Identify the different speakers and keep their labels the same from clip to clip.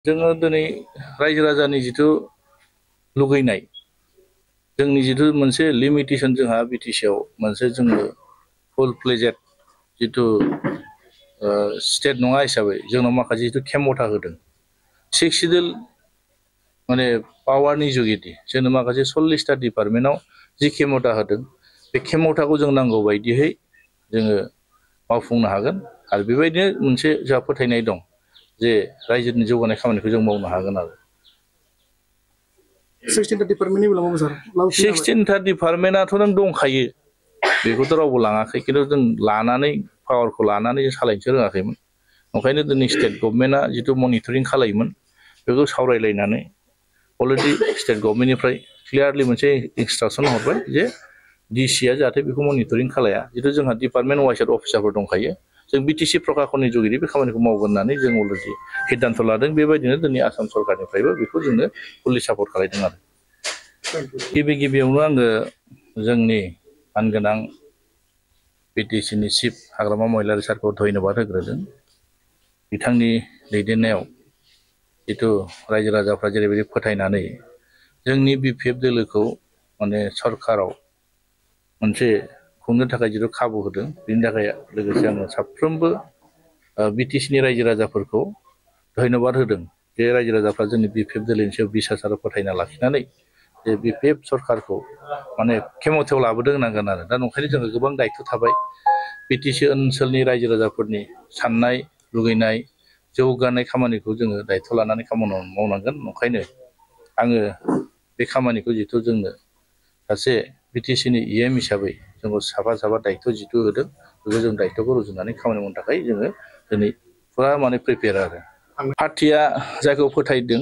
Speaker 1: जोङो दिनै रायजो राजानि जिथु लुगैनाय जोंनि जिथु मोनसे लिमिटेसन जोंहा बिटिसिआव मोनसे जोङो फुल फ्लेजेड जिथु स्टेट नङा हिसाबै जोंनाव माखासे जिथु खेमथा होदों सिक्स सिडिउल माने पावारनि जुगिदि जोंनो माखासे 40टा डिपार्टमेन्टआव जि खेमथा होदों बे खेमथाखौ जों नांगौ बायदियै जोङो मावफुंनो हागोन आरो बेबायदिनो मोनसे जोंहा फोथायनाय दं जे रायजोनि जौगानाय खामानिखौ जों मावनो हागोन आरो
Speaker 2: 16टा डिपार्टमेन्टनि बेलायाव मावो सार
Speaker 1: 16टा डिपार्टमेन्टआथ' नों दंखायो बेखौथ' रावबो लाङाखै खिन्थु जों लानानै पावारखौ लानानै जों सालायनोसो रोङाखैमोन ओंखायनो दिनै स्टेट गभर्नमेन्टआ जिथु मनिटरिं खालायोमोन बेखौ सावरायलायनानै अलरेडि स्टेट गभर्नमेन्टनिफ्राय क्लियारलि मोनसे इन्सट्राक्सन हरबाय जे डिसिआ जाहाथे बेखौ मनिटरिं खालाया जिथु जोंहा डिपार्टमेन्ट वाइस अफिसारफोर दंखायो जों बिटिसि प्रकाशननि जुगिदि बे खामानिखौ मावगोन होननानै जों अलरेडि सिद्धान्त लादों बेबायदिनो दिनै आसाम सरकारनिफ्रायबो बेखौ जोंनो फुलि सापर्ट खालामदों आरो गिबियावनो आङो जोंनि मानगोनां बिटिसिनि चिफ हाग्रामा महिलारि सारखौ धन्यबाद होग्रोदों बिथांनि दैदेननायाव जिथु रायजो राजाफ्रा जेरैबायदि फोथायनानै जोंनि बिपिएफ दोलोखौ माने सरकाराव मोनसे खुंनो थाखाय जिथु खाबु होदों बेनि थाखाय लोगोसे आङो साफ्रोमबो बिटिसिनि रायजो राजाफोरखौ धन्यबाद होदों जे रायजो राजाफ्रा जोंनि बिपिएफ दोलोनि सायाव बिसास आरो फोथायना लाखिनानै जे बिपिएफ सरकारखौ माने खेमथायाव लाबोदों होनांगोन आरो दा नंखायनो जोङो गोबां दायित्व थाबाय बिटिसि ओनसोलनि रायजो राजाफोरनि साननाय लुगैनाय जौगानाय खामानिखौ जोङो दायित्व लानानै खामानि मावनांगोन ओंखायनो आङो बे खामानिखौ जिथु जोंनो सासे बिटिसिनि इएम हिसाबै जोंखौ साफा दायित्व जिथु होदों बेखौ जों दायित्वखौ रुजुनानै खामानि मावनो थाखाय जोङो दिनै फुरा माने प्रिपेयार आरो पार्टिया जायखौ फोथायदों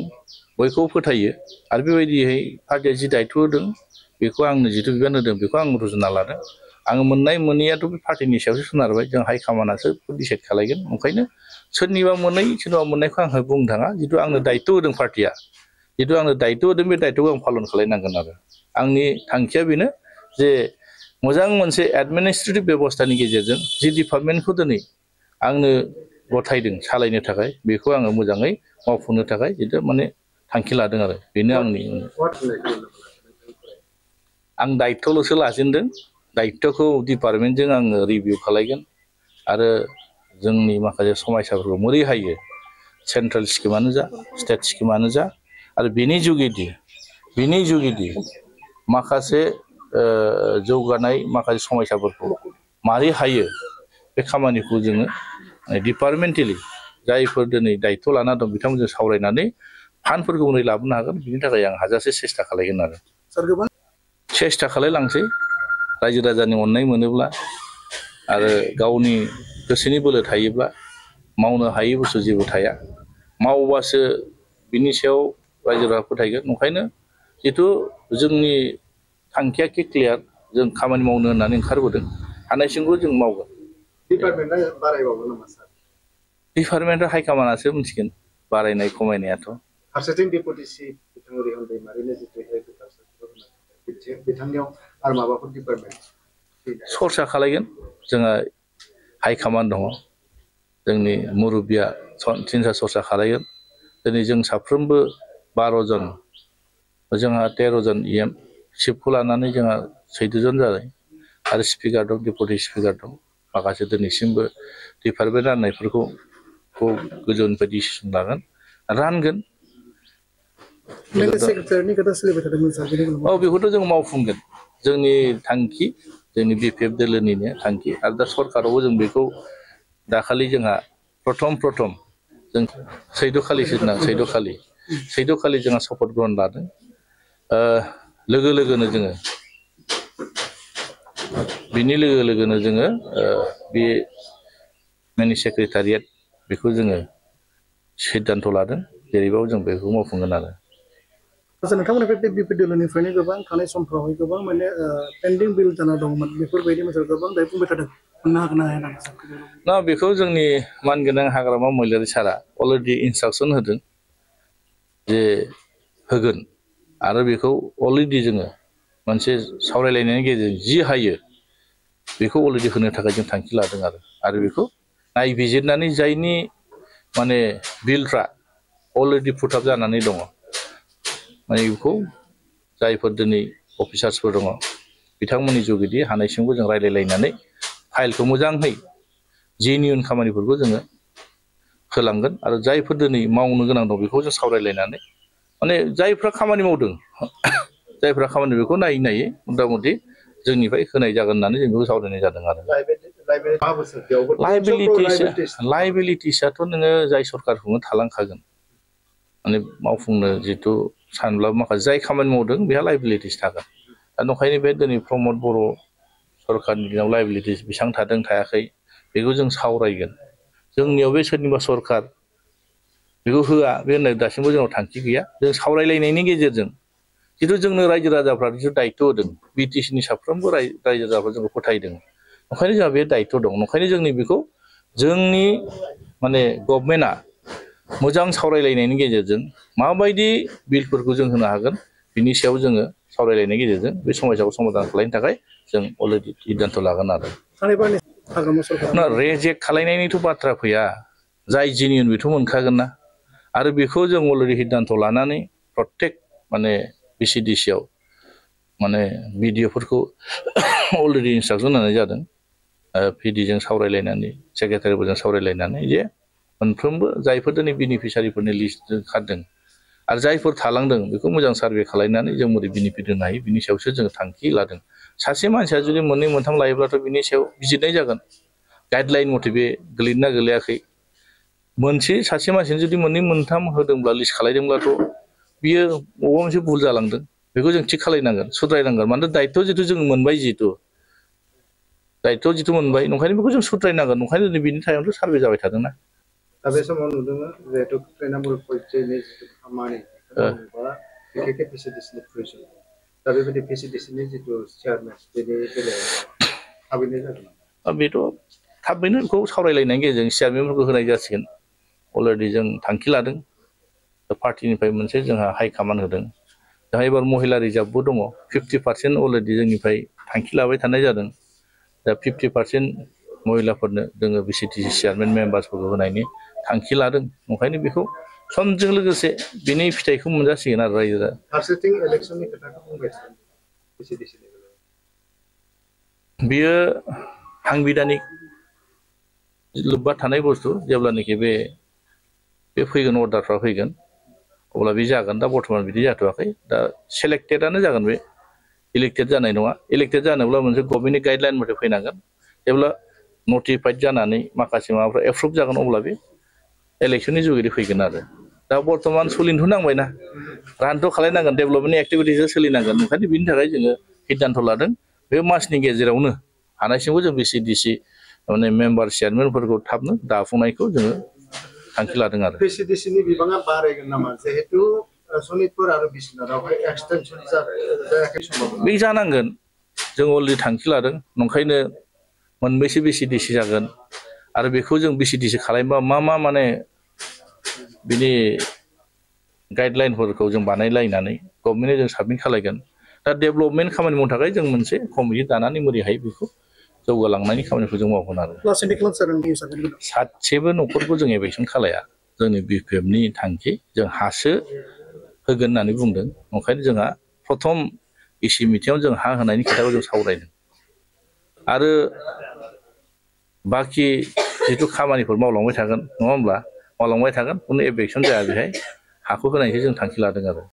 Speaker 1: बयखौबो फोथायो आरो बेबायदियै पार्टिया जि दायित्व होदों बेखौ आंनो जिथु बिबान होदों बेखौ आं रुजुना लादों आङो मोननाय मोनैयाथ' बे पार्टिनि सायावसो सोनारबाय जों हाइकमान्डआसो डिसाइड खालायगोन ओंखायनो सोरनिबा मोनै सोरनिबा मोननायखौ आङो बुंनो थाङा जिथु आंनो दायित्व होदों पार्टिया जिथु आंनो दायित्व होदों बे दायित्वखौ आं पालन खालायनांगोन आरो आंनि थांखिया बेनो जे मोजां मोनसे एडमिनिस्ट्रेटिभ बेबस्थानि गेजेरजों जि डिपार्टमेन्टखौ दिनै आंनो गथायदों सालायनो थाखाय बेखौ आङो मोजाङै मावफुंनो थाखाय जिथु माने थांखि लादों आरो बेनो आंनि आं दायित्वल'सो लाजेनदों दायित्वखौ डिपार्टमेन्टजों आङो रिभिउ खालायगोन आरो जोंनि माखासे समयसाफोरखौ मोरै हायो सेन्ट्रेल स्किमानो जा स्टेट स्किमानो जा आरो बिनि जुगिदि माखासे जौगानाय माखासे समयसाफोरखौ मारै हायो बे खामानिखौ जोङो डिपार्टमेन्टेलि जायफोर दिनै दायित्व लाना दं बिथांमोनजों सावरायनानै फान्डफोरखौ बोरै लाबोनो हागोन बिनि थाखाय आं हाजासे सेस्था खालायगोन आरो सेस्था खालायलांसै रायजो राजानि अननाय मोनोब्ला आरो गावनि गोसोनि बोलो थायोब्ला मावनो हायै बुस्थु जेबो थाया मावबासो बिनि सायाव रायजो राजा फोथायगोन ओंखायनो जिथु जोंनि थांखिया क्लियार जों खामानि मावनो होननानै ओंखारबोदों हानायसिमखौ जों मावगोन डिपार्टमेन्टआ हाइकमान्डआसो मिथिगोन बारायनाय खमायनायाथ'
Speaker 2: फारसेथिं डेपुटि चिफ बिथां रिहन दैमारिनो जितु एग्रिकालचार बिथांनियाव आरो माबाफोर डिपार्टमेन्ट
Speaker 1: सरसा खालायगोन जोंहा हाइकमान्ड दङ जोंनि मुरब्बिया सिन्था सरसा खालायगोन दिनै जों साफ्रोमबो 12 जन जोंहा 13 जन इएम चिफखौ लानानै जोंहा 14 जन जाबाय आरो स्पिकार दं डेपुटि स्पिकार दं माखासे दिनैसिमबो डिपार्टमेन्ट राननायफोरखौ गोजौनिफ्राय डिसिसन लागोन रानगोन बेखौथ' जों मावफुंगोन जोंनि थांखि जोंनि बिपिएफ दोलोनिनो थांखि आरो दा सरकारावबो जों बेखौ दाखालि जोंहा प्रथम जों सैद'खालि जोंहा शपथ ग्रहण लादों लोगो लोगोनो जोङो बे मिनि सेक्रेटारियेट बेखौ जोङो सिद्धान्त लादों जेरैबाबो जों बेखौ मावफुंगोन आरो
Speaker 2: नोंथांमोननिफ्राय बे बिपि दोलोनिफ्रायनो गोबां थानाय समफ्रावहाय गोबां माने पेन्डिं बिल जाना दंमोन बेफोरबायदि मोनसे गोबां दाय बुंबाय थादों मोननो हागोन ना हाया
Speaker 1: ना बेखौ जोंनि मानगोनां हाग्रामा महिलारि सारा अलरेडि इन्सट्राक्सन होदों जे होगोन आरो बेखौ अलरेडि जोङो मोनसे सावरायलायनायनि गेजेरजों जि हायो बेखौ अलरेडि होनो थाखाय जों थांखि लादों आरो बेखौ नायबिजिरनानै जायनि माने बिलफ्रा अलरेडि फुटाब जानानै दङ माने बेखौ जायफोर दिनै अफिसार्सफोर दङ बिथांमोननि जुगिदि हानायसिमखौ जों रायलायलायनानै फाइलखौ मोजाङै जेनिउन खामानिफोरखौ जोङो होलांगोन आरो जायफोर दिनै मावनो गोनां दं बेखौ जों सावरायलायनानै माने जायफ्रा खामानि मावदों जायफ्रा खामानि बेखौ नायै नायै मथा मथि जोंनिफ्राय होनाय जागोन होननानै जों बेखौ सावरायनाय जादों आरो लाइबिलिटिसआथ' नोङो जाय सरकारखौनो थालांखागोन माने मावफुंनो जिथु सानब्लाबो माखासे जाय खामानि मावदों बेहा लाइबिलिटिस थागोन दा नंखायनो बे दिनै प्रमद बर' सरकारनि दिनाव लाइबिलिटिस बेसेबां थादों थायाखै बेखौ जों सावरायगोन जोंनियाव बे सोरनिबा सरकार बेखौ होआ बे होननाय दासिमबो जोंनाव थांखि गैया जों सावरायलायनायनि गेजेरजों जिथु जोंनो रायजो राजाफ्रा जिथु दायित्व होदों बिटिसिनि साफ्रोमबो रायजो राजाफ्रा जोंखौ फोथायदों ओंखायनो जोंहा बे दायित्व दं ओंखायनो जोंनि बेखौ जोंनि माने गभर्नमेन्टआ मोजां सावरायलायनायनि गेजेरजों माबायदि बिलफोरखौ जों होनो हागोन बिनि सायाव जोङो सावरायलायनायनि गेजेरजों बे समस्याखौ समाधान खालामनो थाखाय जों अलरेडि सिद्धान्त लागोन आरो रेजेक्ट खालायनायनिथ' बाथ्रा फैया जाय जेनिउन बेथ' मोनखागोन ना आरो बेखौ जों अलरेडि सिद्धान्त लानानै प्रत्येक माने बिसिडिसिआव माने बिडिअफोरखौ अलरेडि इन्सट्राक्सन होनाय जादों पिडिजों सावरायलायनानै सेक्रेटारिफोरजों सावरायलायनानै जे मोनफ्रोमबो जायफोर दिनै बेनिफिसारिफोरनि लिस्ट खारदों आरो जायफोर थालांदों बेखौ मोजां सार्भे खालायनानै जों बोरै बेनिफिट होनो हायो बिनि सायावसो जोङो थांखि लादों सासे मानसिया जुदि मोननै मोनथाम लायोब्लाथ' बिनि सायाव बिजिरनाय जागोन गाइडलाइन मथे बे गोलैदोंना गोलैयाखै मोनसे सासे मानसिनो जुदि मोननै मोनथाम होदोंब्ला लिस्ट खालायदोंब्लाथ' बियो बबेबा मोनसे भुल जालांदों बेखौ जों थिग खालायनांगोन सुद्रायनांगोन मानोना दायित्व जिथु जों मोनबाय दायित्व जिथु मोनबाय नंखायनो बेखौ जों सुद्रायनांगोन नंखायनो दिनै बिनि टाइमावथ' सार्भे जाबाय थादोंना
Speaker 3: दा बे समाव नुदोंमोन जिहेतु तृणमूल पର୍ଯ୍यायनि जिथु खामानि बा बिखेखै पिसिडिसिनि प्रयजन दा बेबायदि पिसिडिसिनि जिथु चेयारमेन बेनि बेलायाव थाबैनो जागोन
Speaker 1: बेथ' थाबैनो बेखौ सावरायलायनायनि गेजेरजों चेयारमेनफोरखौ होनाय जासिगोन अलरेडि जों थांखि लादों पार्टिनिफ्राय मोनसे जोंहा हाइ कामान्ड होदों जोंहा एबार महिला रिजार्भबो दङ 50% अलरेडि जोंनिफ्राय थांखि लाबाय थानाय जादों दा 50% महिलाफोरनो जोङो बिसिडिसि चेयारमेन मेम्बार्सफोरखौ होनायनि थांखि लादों ओंखायनो बेखौ समजों लोगोसे बिनि फिथाइखौ मोनजासिगोन आरो रायजो राजा
Speaker 3: फारसेथिं इलेक्सननि खोथाखौ बुंबाय बिसिडिसिनि
Speaker 1: बियो सांबिधानिक लोब्बा थानाय बुस्थु जेब्लानोखि बे फैगोन अर्डारफ्रा फैगोन अब्ला बे जागोन दा बर्थमान बिदि जाथ'वाखै दा सेलेक्टेडआनो जागोन बे इलेक्टेड जानाय नङा इलेक्टेड जानोब्ला मोनसे गभर्नमेन्टनि गाइडलाइन मथे फैनांगोन जेब्ला नटिफाइड जानानै माखासे माबाफ्रा एप्रुभ जागोन अब्ला बे इलेक्सननि जुगिदि फैगोन आरो दा बर्थमान सोलिनोथ' नांबायना रानथ' खालायनांगोन डेभेलपमेन्ट एक्टिभिटिसआ सोलिनांगोन ओंखायनो बिनि थाखाय जोङो सिद्धान्त लादों बे मासनि गेजेरावनो हानायसिमखौ जों बिसिडिसि माने मेम्बार चेयारमेनफोरखौ थाबनो दाफुंनायखौ जोङो थांखि लादों आरो
Speaker 3: बिसिडिसिनि बिबाङा बारायगोन नामा जिहेतु सनितपुर आरो बिश्वनाथावहाय एक्सटेनसन जायाखै समाव
Speaker 1: बे जानांगोन जों अलरेडि थांखि लादों नंखायनो मोनबेसे बिसिडिसि जागोन आरो बेखौ जों बिसिडिसि खालामबा मा माने बिनि गाइडलाइनफोरखौ जों बानायलायनानै गभर्नमेन्टनो जों साबमिट खालायगोन दा डेभेलपमेन्ट खामानि मावनो थाखाय जों मोनसे कमिटि दानानै बोरैहाय बेखौ जौगालांनायनि खामानिखौ जों मावगोन आरो सासेबो न'खरखौ जों एभेक्सन खालाया जोंनि बिपिएफनि थांखि जों हासो होगोन होननानै बुंदों ओंखायनो जोंहा प्रथम इसि मिटिङाव जों हा होनायनि खोथाखौ जों सावरायदों आरो बाखि जिथु खामानिफोर मावलांबाय थागोन नङा होमब्ला मावलांबाय थागोन खुनु एभेक्सन जाया बेहाय हाखौ होनायखौ जों थांखि लादों आरो